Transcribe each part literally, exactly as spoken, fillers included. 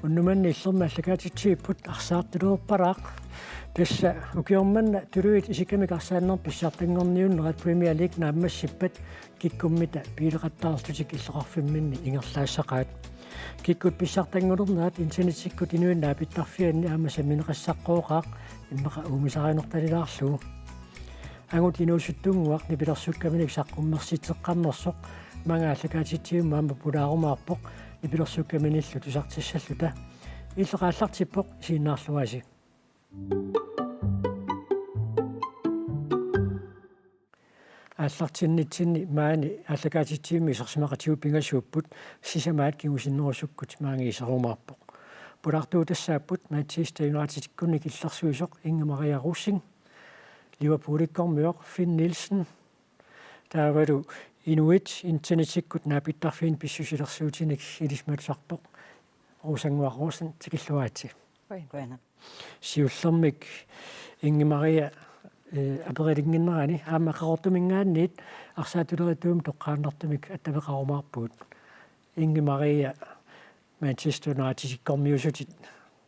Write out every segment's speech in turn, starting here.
Unnuk manna illermi aallakaatitsivipput arsaartulerpalaaq. Tassa ukioq manna tuluit isikkamik arsaannermik pissartanngorniunnerat Premier League naammassippat kikkummita piileqattaarlutik illoqarfimminni ingerlaassaqaat. Kikkut pissartanngulernerat internettikkut inuit naapittarfianni aamma sammineqassaqqooqaaq, immaqa uumisarinertalilaarlugu. Angut inuusuttunnguaq nipilersukkaminik saqqummersitseqqammersoq maanga aallakaatitsivimmut aamma pulaarumaarpoq nipilersukkaminillu tusartissalluta. Illoq aallartippoq, isiginnaarluarisi. Aallartinnitsinni maani aallakaatitsivimmi isersimaqatigut pingasuupput, sisamaat kingusinnerusukkut maanga iserumaarpoq. Pulaartuutassaapput Manchester Unitedikkunnik illersuisoq Inge Maria Rosing, Liverpoolikkormioq Finn Nielsen, taavalu inuit internettikkut naapittarfiini pissusilersuutinik ilisimatusarpoq Rosannguaq Rosing, tikilluaritsi. Qujanaq. Siullermik Inge Maria, eh, aperilinnginnerani aamma Qaqortuminngaanniit arsaattulerituumik toqqaannartumik attaveqarumaarpugut. Inge Maria, Manchester Unitedikkormiusutit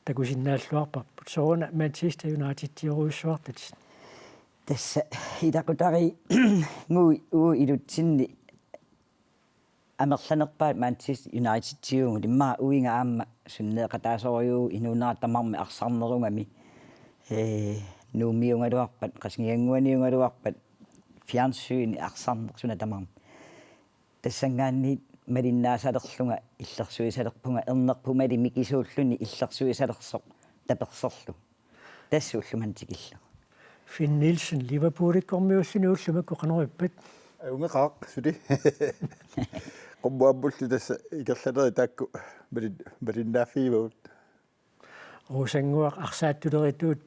takusinnaalluarparput. Sooruna Manchester Unitediorujussuartutit? Tassa ilaqutariinnguit uagut ilutsinni amerlanerpaat Manchester Unitediuvugut, immaqa uiga aamma sunneeqataasorujuuvoq, inuunera tamarmi arsarnerugami, ee, Nuummiugaluarpat, Qasigiannguaniugaluarpat, fjernsyni arsarneq suna tamarmi. Tassanngaanniit malinnaasalerlunga illersuisalerpunga, ernerput mali mikisuulluni illersuisalersoq taperserlu. Tassa ullumimut tikillugu. Finn Nielsen, Liverpoolikkormiuulluni ullumi qanoq ippat? Ajunngilaq suli. Qummut ammullu tassa ingerlanerit taakku malin-, malinnaaffigivagut. Rosannguaq, arsaattulerituut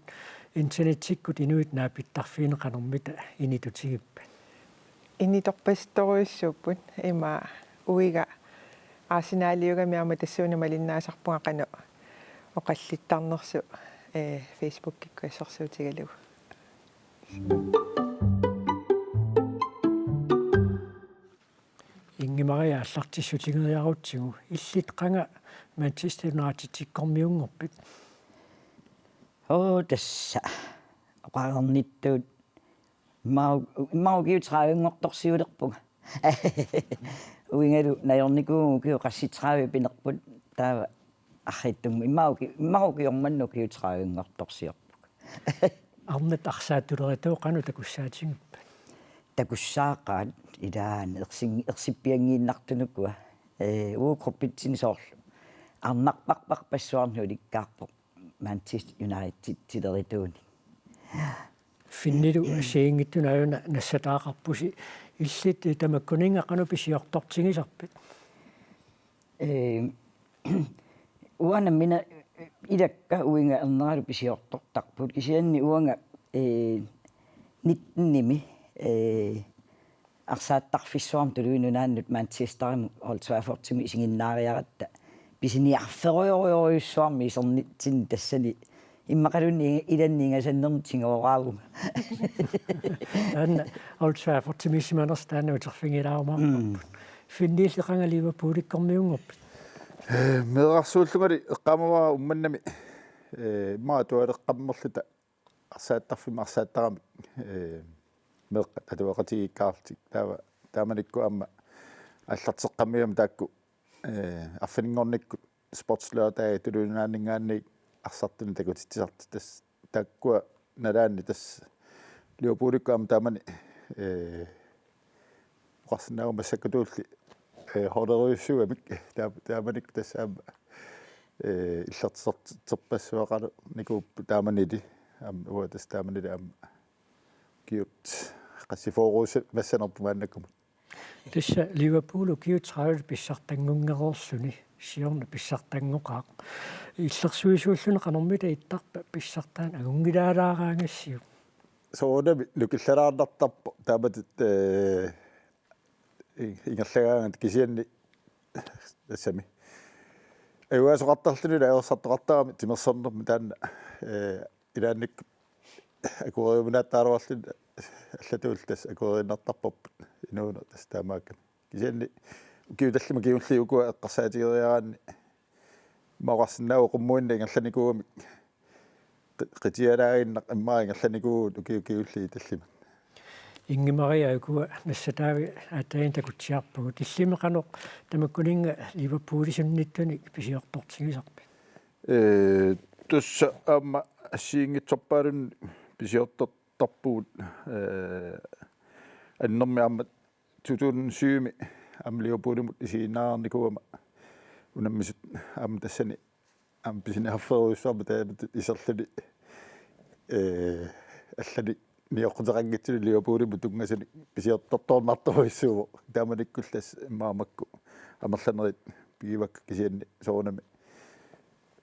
internettikkut inuit naapittarfiini qanormita inittutigippat? Inittorpasittorujussuupput, ima uiga Arsenaliugami aamma tassuuna malinnaasarpunga qanoq oqallittarnersoq, ee, Facebookikkut assersuutigalugu. Inge Maria, aallartissutigeriarutsigu, illit qanga Manchester Unitedikkormiunngorpit? Oo, tassa. Oqarnittut. Immaqa, immaqa ukiut tredivenngortorsiulerpunga. Uigalu najornikuuvunga ukiut qassit tredive pinerput, taava arriitsunnguamik. Immaqa uki-, immaqa ukioq manna ukiut tredivenngortorsiorpunga. Arnat arsaattulerituut qanoq takussaatigippat? Takussaaqaat ilaanni ersin-, ersippianngiinnartut ukua. Ee, uagut gruppitsinni soorlu arnarparparpassuarnik ulikkaarpoq Manchester Unitedilerituunik. Finnilu assigiinngitsunik aajuna nassataaqarpusi, illit tamakkuninnga qanoq pisiortortigisarpit? Ee, uanga nammineq ilakka uiga erneralu pisiortortarput, kisianni uanga, ee, nittenimi, ee, arsaattarfissuarmut Tuluit Nunaannut Manchesterimut Old Traffordimut isiginnaariaratta pisiniarferujorujussuarmik isernitsinni, tassani immaqaluunniit ilanni ingasannermik tigooraavunga. Taanna Old Traffordimiissimanersoq taanna uterfigilaarumaarumaarpoq. Mm. Finnilli qanga Liverpoolikkormiunngorpit? Ee, meerarsuullungali eqqaamavara Uummannami, ee, immaqa atualeqqammerluta arsaattarfimmi arsaattarami, ee, meeqqat atuaqatigiikkaarlutik. Taava taamanikkut aamma aallarteqqammigama taakku, ee, arfininngornikkut sportslørdag Tuluit Nunaanninngaanniit arsartunik takutitsisartut, tassa taakkua nalaanni tassa Liverpoolikkut aamma taamani, ee, oqarsinnaaguma massakkutulli, ee, holderujussuugamik, taa-, taamanikkut tassa aamma, ee, illersorterpassuaqarnikuupput taamanili, aamma uanga tassa taamanili aamma ukiut qassit fyrre massanerput maannakkut. Tassa Liverpool ukiut tredive pissartanngunngereerluni, siorna pissartanngoqaaq. Illersuisuulluni qanormita ittarpa pissartaan angunngilaalaaraangassiuk? Soorunami nukillalaarnartarpoq taamatut, ee, i-, ingerlagaangat, kisianni tassami ajugaasoqartarluni ilaa ajorsartoqartarami timersornermi taanna, ee, ilaannikkut akueriuminaattaraluarluni allatuulli tassa akueriinnartarparput inuuneq tassa taamaakkami. Kisianni ukiut tallimat kingulliit ukua eqqarsaatigeriaraanni Immaqa oqarsinnaavoq qummuinnaq ingerlanikuugamik. Qi-, qitialaaginnaq immaqa ingerlanikuuvugut ukiut kingulliit tallimat. Inge Maria, ukua nassataavit aatsaannguaq takutsiarpagut. Illimmi qanoq tamakkuninnga Liverpoolip sunniittunik pisiortortigisarpit? Ee, tassa aamma assigiinngitsorpaalunnik pisiortortarpugut, ee, annermik aamma to tusind syv-mi aamma Liverpoolimut isiginnaarnikuugama unammisut aamma tassani aamma pisiniarfiorujussuarmik taama iserluni, ee, allanik nioqquteqanngitsuni Liverpoolimut tunngasunik pisiortortoornartorujussuuvoq. Taamanikkullu tassa immaqa makku amerlanerit pigivakka, kisianni soorunami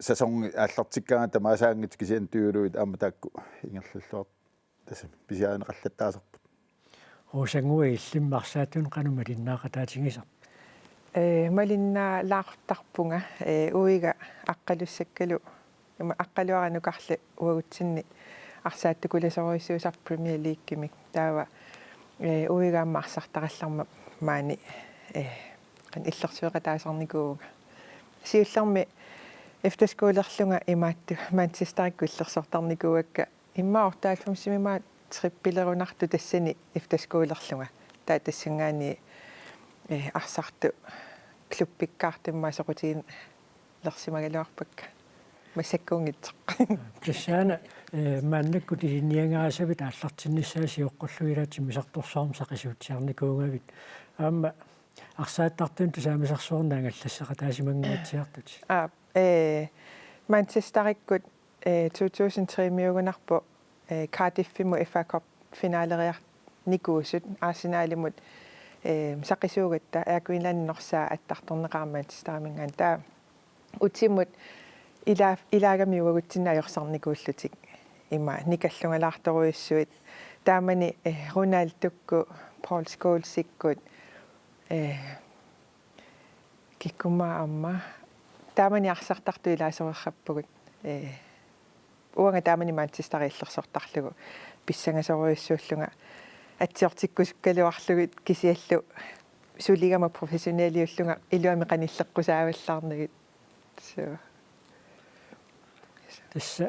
sæsoni aallartikkaangat tamaasaanngitsoq, kisianni tyve-luit aamma taakku ingerlalluar-, tassami pisiarineqallattaasarput. Rosannguaq, illimmi arsaattunik qanoq malinnaaqataatigisarpit? Ee, malinnaalaartarpunga, ee, uiga aqqalussakkalu, ima aqqaluaranukarli uagutsinni arsaattukulasorujussuusarpoq Premier Leaguemik. Taava, ee, uiga aamma arsartarallarmat maani, ee, qanoq illersueqataasarnikuuvunga. Siullermik efterskolerlunga imaattoq Manchesterikkut illersortarnikuuakka, immaqa otteoghalvfemsimi aamma trippilerunartoq tassani efterskolerlunga. Taava tassanngaanniit, eh, arsartut klubbikkaartut immaqa soqutigilersimagaluarpakka. Massakkuunngitsoq. Tassaana, eh, maannakkut ilinniagaassavit aallartinnissaa sioqqullugu ilaa timmisartorsuarmik saqisuutsiarnikuugavit. Aamma arsaattartunut tusaamisarsuarnik angallasseqataasimanguatsiartutit. Aap, eh, Manchesterikkut, eh, to tusind tre-miugunarpoq, eh, Cardiffimut F A Cup finaleriarnikuusut Arsenalimut, eh, saqisuugatta, Air Greenlandip norsaa attartorneqarmat Manchesteriminngaanniit. Taava utimut ila-, ilaagami uagutsinni ajorsarnikuullutik ima nikallungalaartorujussuit. Taamani, eh, Ronaldokkut, Paul Scholesikkut, eh, kikkumma aamma. Taamani arsartartut ilaasoreerappagut. Ee, uanga taamani Manchesteri illersortarlugu pissangasorujussuullunga atsiortikkusukkaluarlugit, kisianni suligama professioneliullunga iluamik qanoq illeqqusaavallaarnagit. So. Tassa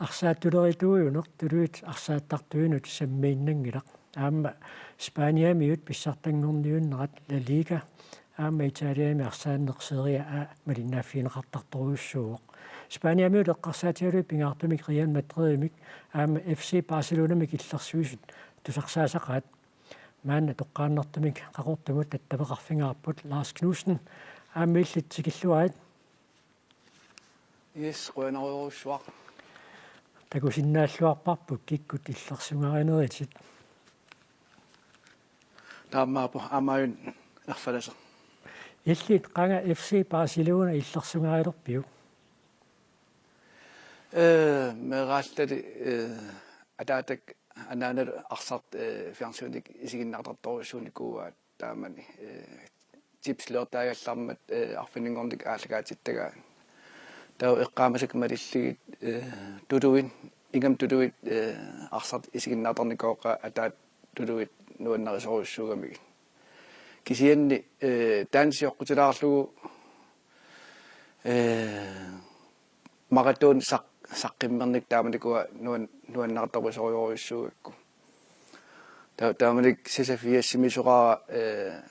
arsaattulerituujuneq tuluit arsaattartuinut sammiinnanngilaq. Aamma Spaniamiut pissartanngorniunnerat La Liga aamma Italiami arsaanneq Serie A malinnaaffigineqartartorujussuuvoq. Spaniamiut eqqarsaatigalugit pingaartumik Real Madridimik aamma F C Barcelonamik illersuisut tusarsaasaqaat. Maanna toqqaannartumik Qaqortumut attaveqarfigaarput Lars Knudsen, aamma illit tikilluarit. Yes, qujanarujussuaq. Takusinnaalluarparput kikkut illersugarineritit. Taamaappoq, aamma aajuna erfalasoq. Illit qanga F C Barcelona illersugarilerpiuk? Ee, meeraallali, ee, ataatak anaanalu arsartut, ee, fjernsynikkut isiginnaartartorujussuunikuuaat taamani, ee, Chips Lørdagillarmat, ee, arfininngornikkut aallakaatittagaat. Taava eqqaamasakka malillugit, ee, tuluit, ingammik tuluit, ee, arsartut isiginnaartarnikooqaat, ataatap tuluit nuannarisorujussuugamigit. Kisianni, ee, taanna sioqqutilaarlugu, ee, Maradona saq-, saqqummernikkut taamanikkut nuan-, nuannarisorujussuugakku. Ta-, taamanikkut seksogfirsimi soraara, ee,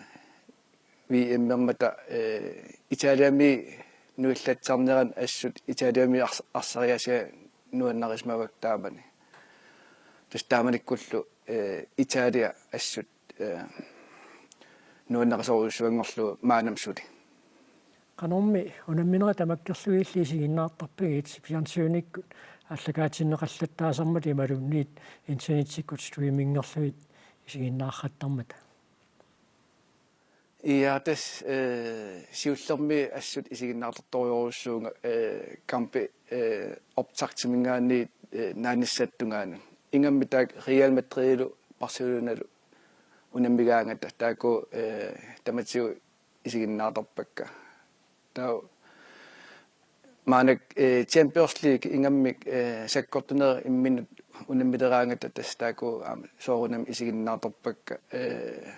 V M-ermata, ee, Italiami nuillatsarnerani assut Italiami ars-, arsariaasia nuannarisimavakka taamani. Tassa taamanikkullu, ee, Italia assut, ee, nuannarisorujussuanngorlugu maannamut suli. Qanormi unamminerit tamakkerlugit illit isiginnaartarpigit, fjernsynikkut aallakaatinneqallattaasarmata imaluunniit internettikkut streamingerlugit isiginnaarrattarmata? Ja, tassa, ee, siullermik assut isiginnaartartorujussuuvunga, ee, kampi, ee, optaktiminngaanniit, ee, naanissap tungaanut. Ingammik taakku Real Madridilu Barcelonalu unammigaangata taakku, ee, tamatigut isiginnaartarpakka. Taava maannakkut, ee, Champions League ingammik, ee, sakkortunerit imminnut unammileraangata tassa taakku aamma soorunami isiginnaartarpakka, ee,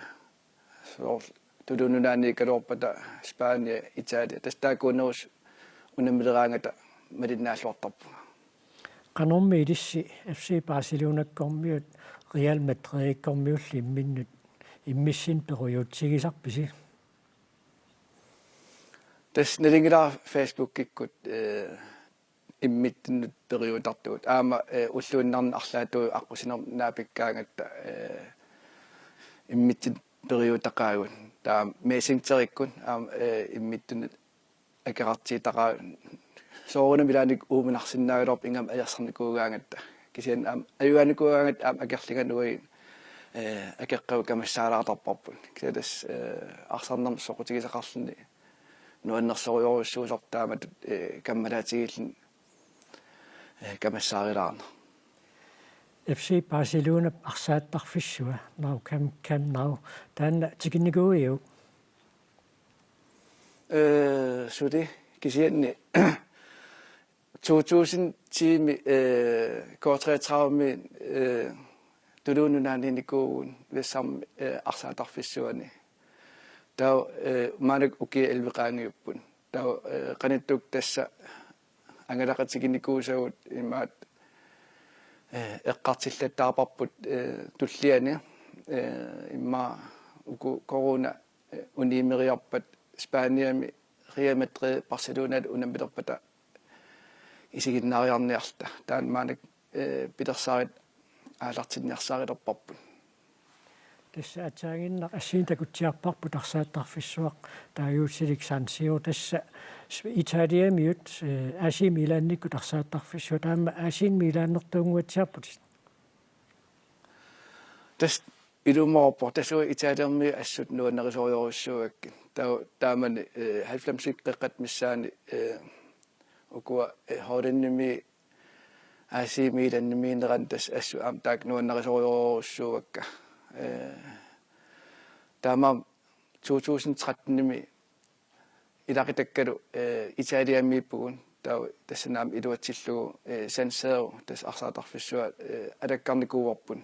soorlu Tuluit Nunaanniikkaluarpata Spania, Italia, tassa taakkuunerusut unammileraangata malinnaalluartarpunga. Qanormi ilissi F C Barcelonakkormiut Real Madridikkormiullu imminnut immissinnut periutsigisarpisi? Tassa nalunngilara Facebookikkut, eh, immitsinnut periutartugut. Aamma, eh, ulluinnarni arlaatigut aqqusinermi naapikkaangatta, eh, immitsinnut periutaqaagut. Taava Messengerikkut aamma, eh, immitsinnut akerartiitaqaagut. Soorunami ilaanni uuminarsinnaagaluarpoq ingammik ajorsarnikuugaangatta. Kisianni aamma ajugaanikuugaangatta aamma akerliga nuanni, eh, akeqqagut kamassaalaartarparput. Kisianni tassa, eh, arsarnermut soqutigisaqarluni nuannersorujorujussuusarpoq taamatut, eh, kammalaatigiilluni, eh, kamassaarilaarneq. F C Barcelonap arsaattarfissua, Nou Camp, Camp Nou, taanna tikinnikuuiuk? Eh, suli kisianni to tusind ti-mi, eh, K treogtredive-mi, eh, Tuluit Nunaanniinnikuuvugut West Ham, eh, arsaattarfissuani. Taava, eh, maannakkut ukiut elleve qaangiupput. Taava, eh, qanittukkut tassa angalaqatiginikuusagut imaattoq, eh, eqqartullattaarparput, eh, tulliani, eh, immaqa uku corona, eh, unimeriarpat Spaniami Real Madrid Barcelonalu unammilerpata isiginnaariarniarluta. Taanna maannakkut, eh, pilersaarutit aallartinniarsarilerparput. Tassa aatsaannguaq assigiinngitsunik takutsiarparput arsaattarfissuaq taaguutsilik San Siro, tassa Italiamiut, eh, A C Milanikkut arsaattarfissuaq, taama A C Milanertuunnguatsiarputit? Tassa ilumoorpoq, tassa Italiamiut assut nuannarisorujorujussuugakkit. Taa-, taamani, eh, halvfemsit qeqqata missaanni, eh, ukua, eh, Hollandimi A C Milanimiinneranni tassa assut aamma taakku nuannarisorujorujussuuakka. Eh, taamaammat to tusind tretten-imi ilaqutakkalu, eh, Italiamiippugut, taava tassani aamma iluatsillugu, eh, San Siro, tassa arsaattarfissuaq, eh, alakkarnikuuarput.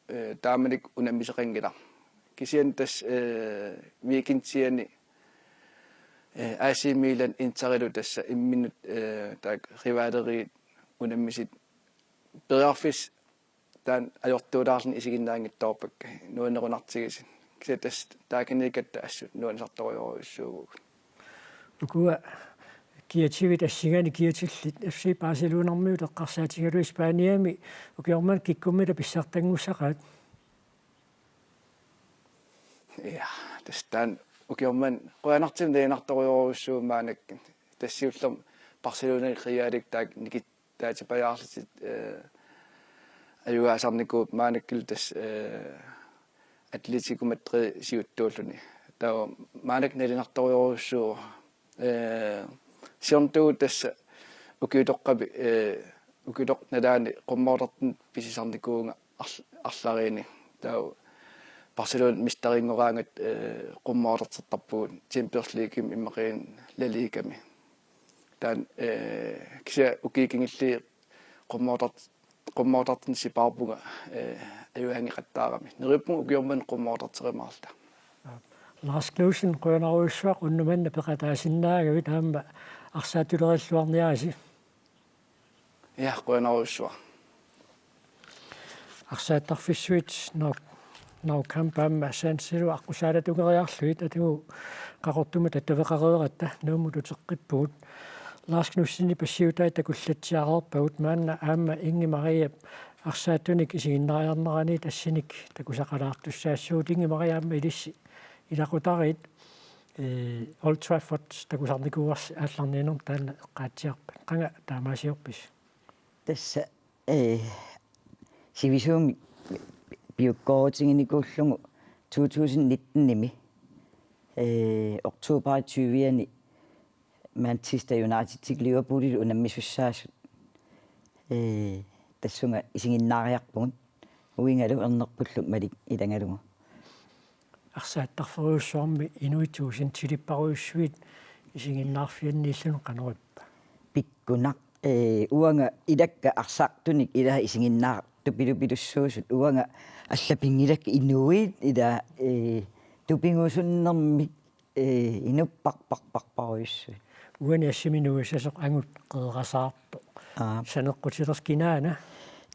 Eh, taamanikkut unammisoqanngilaq. Kisianni tassa, eh, weekendiani, eh, A C Milan Interilu tassa imminnut, eh, taakku rivaleriit unammisut periarfissat taanna ajortuulaarluni isiginnaanngitsoorpakka, nuannerunartigisut. Kisianni tassa taakaniikkatta assut nuannisartorujorujussuuvugut. Ukua kiativit assinganik kiatillit F C Barcelonarmiut eqqarsaatigalugit Spaniami ukioq manna kikkummita pissartanngussaqaat? Ja, tassa taanna ukioq manna qujanartumik nalunartorujorujussuuvoq maannakkut. Tassa siullermik Barcelona Realit taakku nikit- taatipajaarlutik, eh, ajugaasarnikuupput, maannakkut tassa, eh, Atletico Madrid siuttuulluni. Taava maannakkut nalunartorujorujussuuvoq, eh, siornatigut tassa ukiutoqqami, eh, ukiutoqqap nalaani qummortartunik pisisarnikuuvunga arl-, arlariini. Taava Barcelona mestarinngoraangat, eh, qummortartertarpugut Champions Leaguemi imaluunniit La Ligami. Taanna, eh, kisianni ukiut kingulliit qummortart-, qummortartunik sipaarpunga, eh, ajugaanngeqattaarami. Neriuppunga ukioq manna qummortarterumaarluta. Lars Knudsen, qujanarujussuaq unnuk manna peqataasinnaagavit aamma arsaattulerilluarniarisi. Ja, qujanarujussuaq. Arsaattarfissuit Nou, Nou Camp aamma San Siro aqqusaalatungeriarlugit atugu Qaqortumi tattaveqareeratta Nuummut uteqqippugut. Lars Knudsenip passiutai takullatsiareerpagut, maanna aamma Inge Mariep arsaattunik isiginnaariarnerani tassani takusaqalaartussaassuugut. Inge Marie, aamma ilissi ilaqutariit, eh, Old Trafford takusarnikuuarsi aallarniinermi, taanna eqqaatsiarpat. Qanga taamaasiorpisi? Tassa, eh, sivisuumik piukkoorutiginikuullugu to tusind nitten-imi, eh, oktober tyve-ani Manchester Unitedip Liverpoolip unammisussaasut, eh, tassunga isiginnaariarpugut. Uingalu ernerpullu Malik ilagalugu. Arsaattarferujussuarmi inuit tuusintilipparujussuit isiginnaarfianniilluni qanoq ippa? Pikkunaq, eh, uanga ilakka arsartunik ilaa isiginnaartupilupilussuusut, uanga allapinngilakkit inuit ilaa, eh, tupigusunnermik, eh, inupparparparparujussuit. Uani assimi nuisasoq angut qeqerasaarpoq. Aa. Saneqqutilersi kinaana?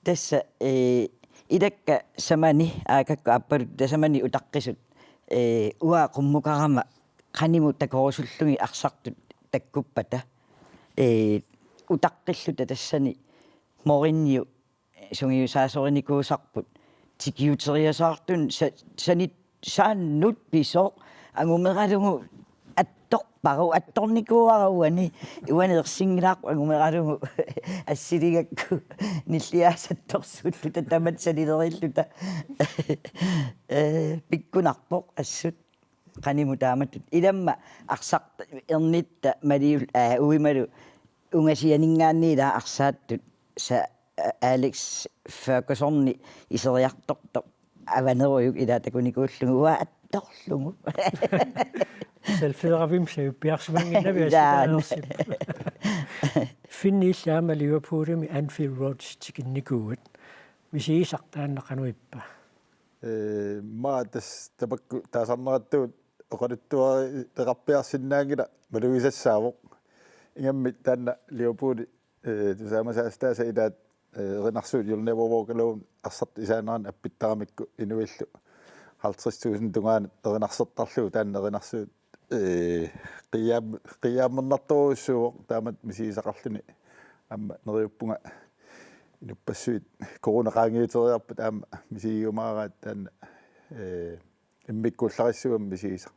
Tassa, ee, ilakka samani, aakakku aappaluttoq tasamani utaqqisut, ee, uanga qummukarama qanimut takorusullugit arsartut takkuppata, ee, utaqqilluta tassani Mourinho sungiusaasorinikuusarput tikiuteriasaartun sa-, sanit saannut pisoq angumeralugu attorparu attornikuuara uani uani ersinngilaarpoq angumeralugu assiligakku nilliaasattorsuulluta tamatta sanilerilluta ee pikkunarpoq assut qanimut taamatut ilamma arsaq ernitta maliul aa uimalu ungasianinngaanniit ilaa arsaattut sa Alex Fergusoni iseriartortoq avanerujuk ilaa takunikuullugu uanga attorlugu. Salfeeravimmi saviuppiarsimannginnami Ilaa. Asitaarsi. Finni illit aamma Liverpoolimi Anfield Road tikinnikuuit. Misigisartaanna qanoq ippa? Ee, maa tassa tamakku taasarnerattugut oqaluttuareqarpiarsinnaanngilaq malugisassaavoq. Ingammik taanna Liverpooli ee, tusaamasaasitaasa ilaat, ee, erinarsuut You'll Never Walk Alone arsartut isaanerannut appittaramikkit inuillu halvtreds tusind tungaanut erinarsortarlugu taanna erinarsuut, ee, qiiaam-, qiiaammernartorujussuuvoq taamatut misigisaqarluni aamma neriuppunga inuppassuit corona qaangiuteriarput aamma misigiumaaraat taanna, ee, immikkuullarissuugami misigisaq.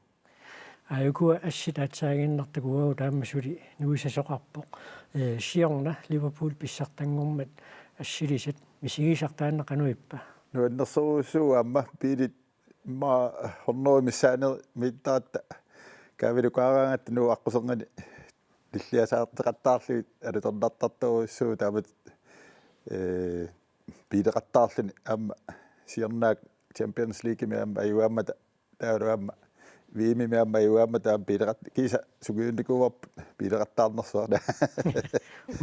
Aajuku assit aatsaaginnartut uagut taama suli nuisasoqarpoq. Ee, siorna Liverpool pissartanngormat assilisat misigisartaanna qanoq ippa? Nuannersorujussuuvoq aamma biilit immaqa hundrede missaanni miittaratta kaavilukaaraangatta Nuup aqquserngani nilliasaarteqattaarlugit alutornartartorujussuuvoq taamatut, ee, biileqattaarluni aamma siornaak Champions Leaguemi aamma ajugaammata taavalu aamma V M-imi aamma ajugaammata aamma biileqat-, kiisa sungiunnikuuarput biileqattaarnersuaq.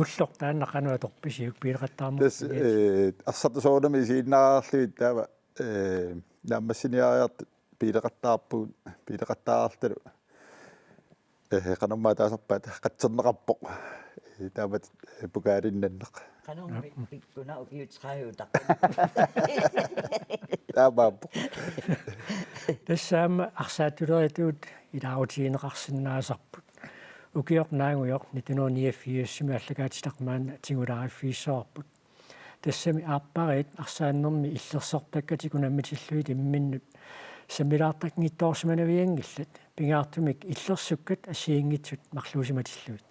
Ulloq taanna qanoq atorpisiuk biileqattaarnerpit? Tassa, ee, arsartut soorunami isiginnaarlugit taava, ee, naammassiniariartut biileqattaarpugut, biileqattaarartalu. Ee, qanormaa taasarpaat qatserneqarpoq. Ee, taamatut, ee, pokaalinnanneq. Qanormi pikkuna ukiut tredive utaq. Taamaappoq. Tassa aamma arsaattuleritut ilaarutigineqarsinnaasarput. Ukioq naangujoq nitten hundrede niogfirsimi allakaatitaq maanna tigulaariffigissavarput. Tassami aappariit arsaannermi illersortakkatik unammitillugit imminnut sammilaartanngitsoorsimanavianngillat, pingaartumik illersukkat assigiinngitsut marluusimatillugit.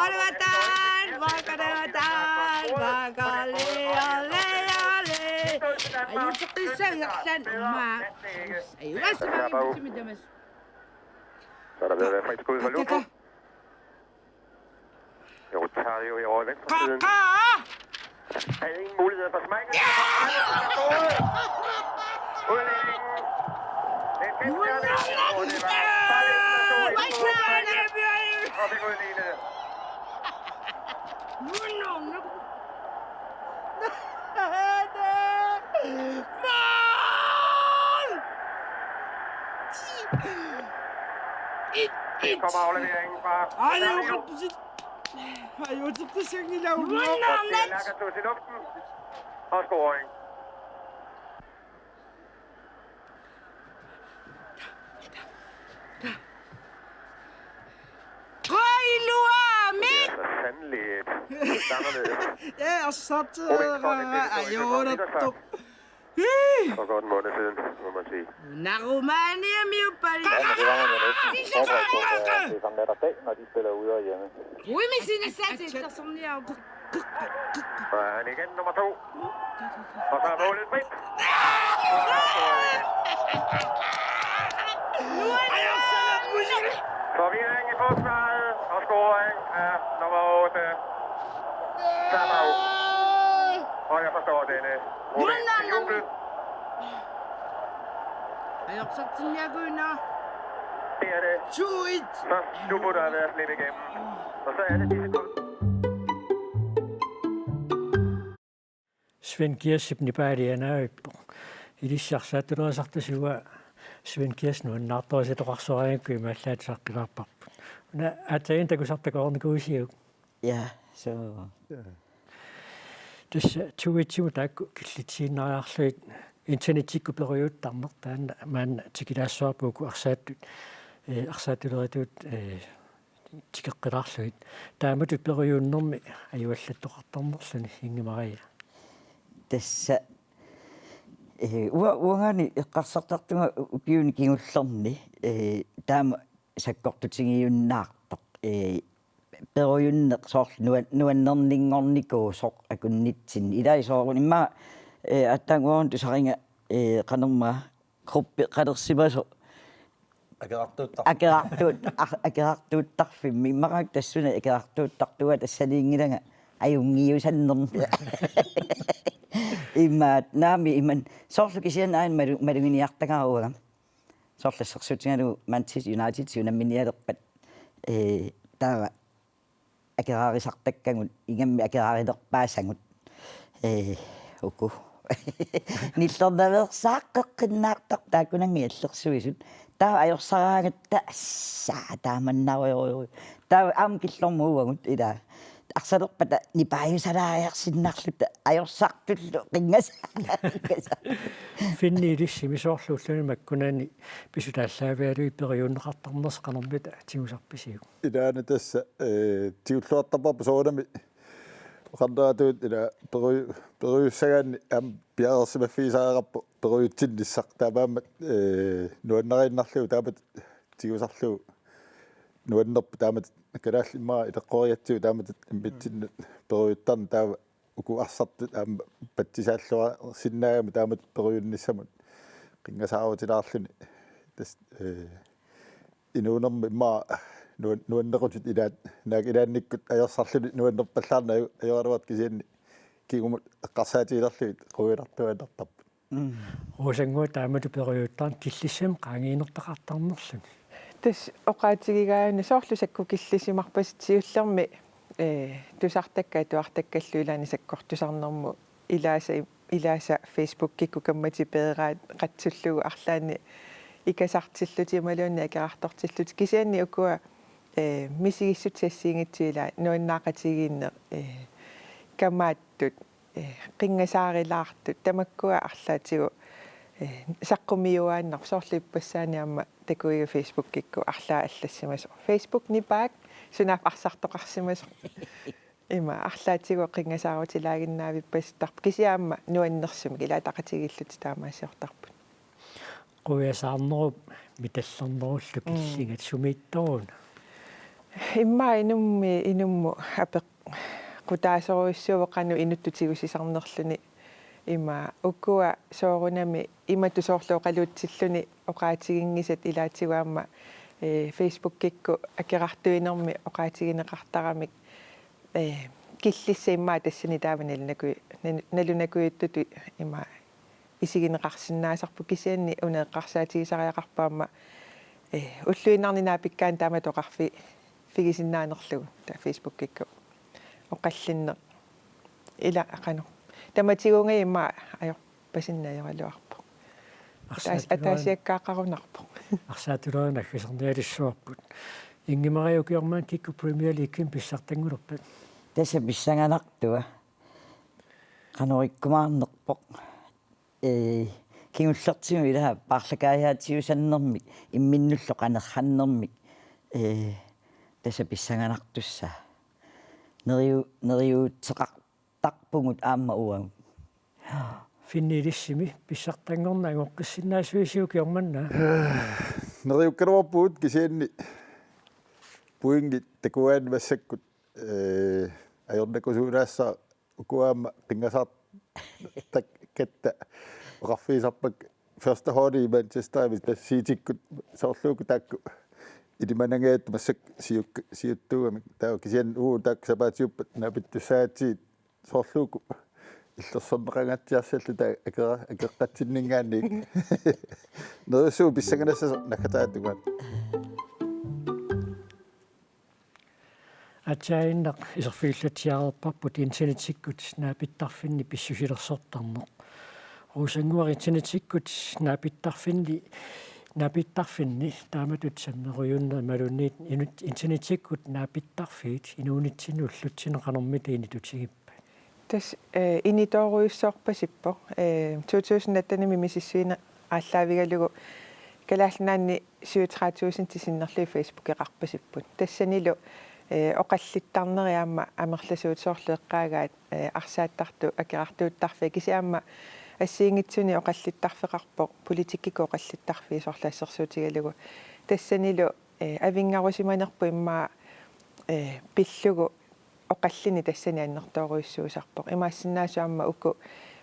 Olivatan, Mark Olivatan, Mark Olli, Olli, Olli. Ajuuteqqissagiarlan ummaa. Ajugaassumagipputsimik tamassi. Så er der ved at være fri skud for Luko. Rotario i over venstre siden. Der er ingen mulighed for Schmeichel. Udligningen. Det er en tilskærning, og det var Balling, der stod i den gode række og fik udlignet. Mål! Så kommer afleveringen fra Ej, det er Sergio. jo præcis. Ej, jo, det er præcis, det er jo Og det er Lagertus i luften. Og scoring. Koiluami! Det er så sandelig et anderledes. Ja, og så til... Ej, jo, det er... For godt en måned siden, må man sige. Narumani miupali. Ja, men det var man jo næsten forberedt på, for det er som netop dag, når de spiller ude og hjemme. Ui, men sine sat til sådan her. Og han igen nummer to. Og så er målet frit. Forvirring i forsvaret, og scoring er nummer otte. Sabau. Og jeg forstår denne rolige jubel. Ej, så til jeg går ind og... Det er det. Først nu må der være lidt igennem. Og så er det disse. Svend Geersip nipaalianaavippoq. Ilissi arsaattulerisartusi uanga Svend Geersip nuannaartorusutut oqarsoraangakku imaallaat saqqulaarparput. Una aatsaat takusartakoornikuusiuk. Ja, så. Tassa Twittimi taakku killitsiinnariarlugit internettikkut perujuuttarneq taanna maanna tikilaassavarput uku arsaattut, eh, arsaattuleritut, eh, tikeqqilaarlugit. Taamatut perujuunnermi ajuallattoqartarnerluni Inge Maria. Tassa, eh, ua-, uangaani eqqarsartartunga ukiuni kingullerni, eh, taama sakkortutigiunnaartoq, eh, perujunneq soorlu nuan-, nuannerninngornikuusoq akunnitsinni. Ilai soorunami immaqa, eh, aatsaannguaq tusariga, eh, qanormaa gruppi qalersimasoq akerartuuttar-, akerartuut-, ar-, akerartuuttarfimmi. Immaqa tassunga akerartuuttartunga tassaniinngilanga ajunngiusannermi. Imaat, naamik, imaat soorlu kisianni aana malu-, maluginiartagara uanga. Soorlu assersuutigalugu Manchester United unamminialerpat, eh, taava akerarisartakkagut, ingammik akerarilerpaasagut. Eh, uku. Nillernaveersaaqqeqqinnaartarput taakkunannga illersuisut. Taava ajorsaraangatta assaa taamannarujorujuk. Taava aamma killormut uagut ilaa. Arsalerpata nipaajusalaariarsinnarluta ajorsartullu qinngas-, qinngas-. Finni ilissimi soorlu ulluni makkunani pisutaallaavigalugit perujunneqartarnersi qanormita tigusarpisiuk? Ilaana tassa, eh, tigulluartarparput soorunami oqarneratut ila peru-, perujussagaanni aamma piareersimaffigisariaqarpoq perujutsinnissaq taamaammat, eh, nuannariinnarlugu taamatut tigusarlugu nuannerpoq taamatut kalaallit immaqa ileqqorigatsigu taamatut immitsinnut perujuttarneq taava uku arsartut aamma patsisaalluarsinnaagami taamatut perujunnissamut qinngasaarutilaarluni. Tassa, eh, inuunermi immaqa nuan-, nuannequtut ilaat naak ilaannikkut ajorsarluni nuannerpallaarneq aju-, ajoraluartoq kisianni kingumut eqqarsaatigilerlugit quianartuaannartarput. Mm. Rosannguaq taamatut perujuttarneq killissamik qaangiinertaqartarnerluni. Tassa oqaatigigaanni soorlu sakkukillisimarpasippoq siullermik, eh, tusartakkat atuartakkallu ilaanni sakkortusarnermut ilaasa, ilaasa Facebookikkut kammatit peeraat qatsullugu arlaanni ikasartillutik imaluunniit akerartortillutik kisianni ukua, eh, misigissutsit assigiinngitsut ilaat nuannaaqatigiinneq, eh, kamaattut, eh, qinngasaarilaartut tamakkua arlaatigut, eh, saqqummiuaannarput soorlu ippassaani aamma takuiga Facebookikkut arlaat allassimasoq. Facebook nipaak sunaaffa arsartoqarsimasoq. Ima arlaatigut qinngasaarutilaaginnavippasittarpoq kisianni aamma nuannersumik ilaataqatigiillutik taamaasiortarput. Quiasaarnerup mitallernerullu Mm. killingat sumiittoruna? Immaqa inummi, inummut apeqqutaasorujussuuvoq qanoq inuttut tigusisarnerluni. Ima ukua soorunami imatut soorlu oqaluutsilluni oqaatiginngisat ilaatigut aamma, eh, Facebookikkut akerartuinermi oqaatigineqartaramik, eh, killissat immaqa tassani taava nalunaku-, nal-, nalunakujuttutut ima isigineqarsinnaasarput kisianni una eqqarsaatigisariaqarpoq aamma, eh, ulluinnarni naapikkaanni taamatut oqarfi-, -figisinnaanerlugu taava Facebookikkut oqallinneq. Ila qanoq. Tamatigut immaqa ajorpasinnajoraluarpoq. Ataas-, Arsaattulerin-, ataasiakkaaqqaarunarpoq. Arsaattulerin aggersarnialissuarput. Inge Maria ukiormanna kikkut Premier Leaguemi pissartanngulerpat? Tassa pissanganartua. Qanorikkumaarnerpoq. Eh, kingullertigut ila paarlakaajaatsiusannermik, imminnullu qanerrannermik, eh, tassa pissanganartussaavoq. Neriu-, neriuutseqartarpugut aamma uagut. Finni ilissimi pissartanngorneq angoqqissinnaasuusi ukiormanna? Neriukkaluarpugut kisianni pointit takugaanni massakkut, eh, ajornakusuulaassaaq ukua aamma qinngasaartakkatta oqarfigisarpakka første holdi Manchesterimi tassa Citykut soorlu uku taakku ilimanangajattut massakkut siuk-, siuttuugamik taava kisianni uagut taakku sapaatiuppat naapittussaatsigit soorlu uku illersorneqangaatsiarsilluta taava akera-, akeqqatsinninngaanniit. Neriussuuvoq pissanganassasoq naggataata tungaanut. Aatsaannaq iserfigilatsiareerparput internettikkut naapittarfinni pissusilersortarneq. Rosannguaq, internettikkut naapittarfinni, naapittarfinni taamatut sammerujunneri imaluunniit inut-, internettikkut naapittarfiit inuunitsinnut ullutsinnut qanormita initutigippata? Tassa, eh, initoorujussuorpasippoq, eh, to tusind attenimi misissuineq aallaavigalugu Kalaallit Nunaanni syvogtredive tusind sinnerlugit Facebookeqarpasipput. Tassanilu, eh, oqallittarneri aamma amerlasuut, soorlu eqqaagaat, eh, arsaattartut akerartuuttarfiat, kisianni aamma assigiinngitsunik oqallittarfeqarpoq politikkikkut oqallittarfiit, soorlu assersuutigalugu. Tassanilu, eh, avinngarusimanerput immaqa, eh, pillugu oqallinneq tassani annertoorujussuusarpoq. Imaassinnaavoq aamma uku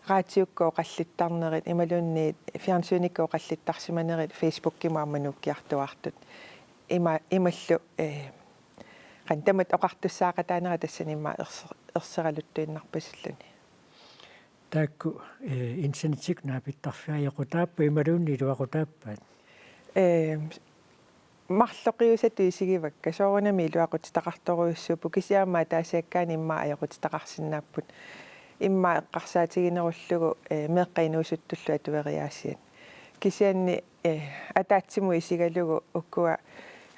raatiukkut oqallittarnerit imaluunniit fjernsynikkut oqallittarsimanerit Facebookimi aamma nuukkiartuaartut. Ima-, imalu, eh, qanoq tamatta oqartussaaqataanera tassani immaqa erse-, erseraluttuinnarpasilluni. Taakku, eh, internettikkut naapittarfiit ajoqutaapput imaluunniit iluaqutaappat? Eh, marloqiusatut isigivakka, soorunami iluaqutitaqartorujussuupput, kisianni aamma ataasiakkaani immaqa ajoqutitaqarsinnaapput. Immaqa eqqarsaatiginerullugu, eh, meeqqat inuusuttullu atueriaasiat. Kisianni, eh, ataatsimut isigalugu ukua,